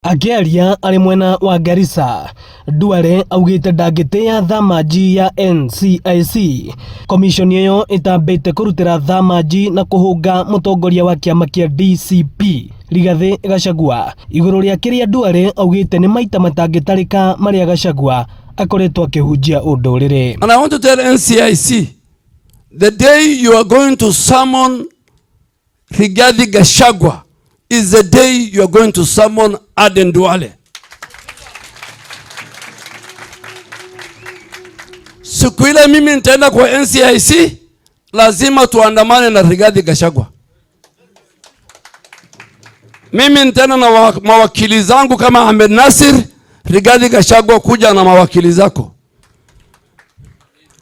Akĩaria arĩ mwena wa Garissa, Duale augĩte ndangĩtĩĩa thamanji ya NCIC. Komishoni ĩyo ĩtambĩte kũrutĩra thamanji na kũhũnga mũtongoria wa kĩama kĩa DCP Rigathĩ Gachagua igũrũ rĩa kĩrĩa Duale augĩte nĩ maita matangĩtarĩka marĩa Gachagua akoretwo akĩhunjia ũndũrĩrĩ. And I want to tell NCIC, the day you are going to summon Rigathi Gachagua is the day you are going to summon Aden Duale. Siku ile mimi nitaenda kwa NCIC, lazima tuandamane na Rigathi Gachagua. Mimi nitaenda na mawakili zangu kama Ahmed Nasir, Rigathi Gachagua kuja na mawakili zako.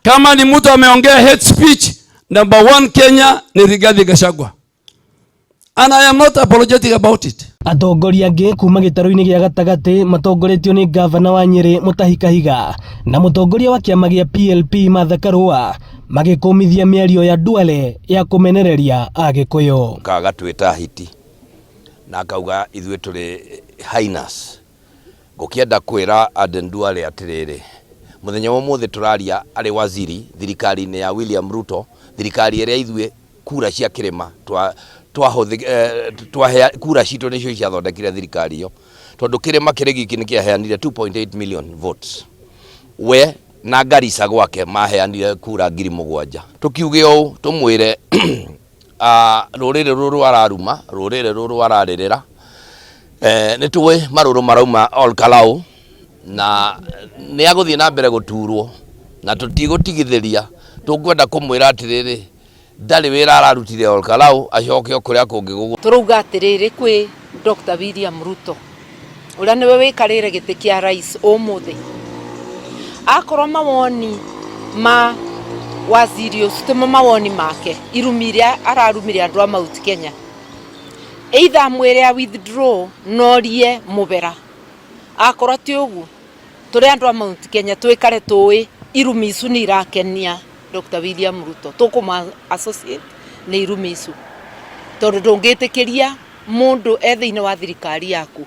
Kama ni mtu ameongea hate speech, number one Kenya ni Rigathi Gachagua. And I am not apologetic about it. Atongoria angĩ kuma gĩtarũ-inĩ gĩa gatagatĩ matongoretio nĩ ngavana wa Nyĩrĩ Mutahi Kahiga na mũtongoria wa kĩama gĩa PLP Martha Karua magĩkũmithia mĩario ya Duale ya kũmenereria Agĩkũyũ. Agatwĩta hiti na akauga ithuĩ tũrĩ hyenas. Ngũkĩenda kwĩra Aden Duale atĩrĩrĩ, mũthenya wa ũmũthĩ tũraria arĩ waziri thirikari-inĩ ya William Ruto, thirikari ĩrĩa ithuĩ kura cia kĩrĩma twahea kura citũ nĩcio ciathondekire thirikari ĩyo, tondũ kĩrĩma kĩrĩ giki nĩ kĩaheanire 2.8 million votes. We na Garissa gwake maheanire kura 7,000. Tũkiuge ũũ tũmwĩre rũrĩrĩ rũrũ araruma, rũrĩrĩ rũrũ ararĩrĩra, nĩ tũĩ marũrũ marauma Ol Kalou na nĩ agũthiĩ na mbere gũturwo na tũtigũtigithĩria. Tũngwenda kũmwĩra atĩrĩrĩ, ndarĩ wĩra ararutire Ol Kalou, acoke o kũrĩa kũngĩ gũgũ. Tũrauga atĩrĩrĩ kwĩ Dr. William Ruto ũrĩa nĩwe wĩkarĩire gĩtĩ kĩa rais ũmũthĩ, akorwo mawoni ma waziri ũcio timo mawoni make, irumi iria ararumire andũ a Mount Kenya, either amwĩre a withdraw norie mũbera, akorwo ti ũguo tũrĩ andũ a Mount Kenya twĩkare tũĩ irumi icu nĩ irakenia Dr. William Ruto, tũkũma associate nĩ irumi icu, tondũ ndũngĩtĩkĩria mũndũ e thĩinĩ wa thirikari yaku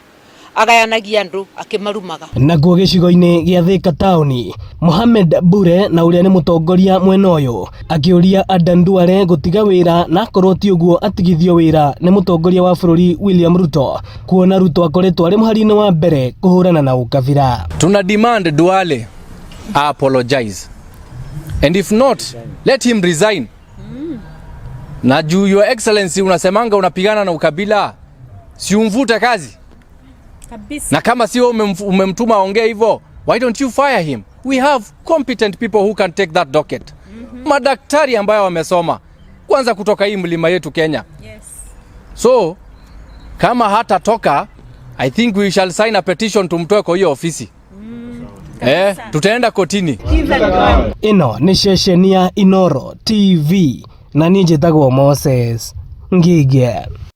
agayanagia andũ akĩmarumaga. Nakuo gĩcigo-inĩ gĩa Thika taũni, Mohamed Bure na ũrĩa nĩ mũtongoria mwena ũyũ akĩũria Aden Duale gũtiga wĩra na akorwo ti ũguo atigithio wĩra nĩ mũtongoria wa bũrũri William Ruto, kuona Ruto akoretwo arĩ mũhari-inĩ wa mbere kũhũrana na ũkabira. Tuna demand Duale apologize, and if not let him resign. Na juu your excellency unasemanga unapigana na ukabila, si umvute kazi kabisa. Na kama sio umemtuma aongee hivyo, why don't you fire him? We have competent people who can take that docket. Madaktari ambayo wamesoma kwanza kutoka hii mlima yetu Kenya. So kama hatatoka, I think we shall sign a petition tumtoe kwa hiyo ofisi. Tutaenda kotini. Ĩno nĩ ceceni ya Inooro TV na niĩ njĩtagwo Moses Ngige.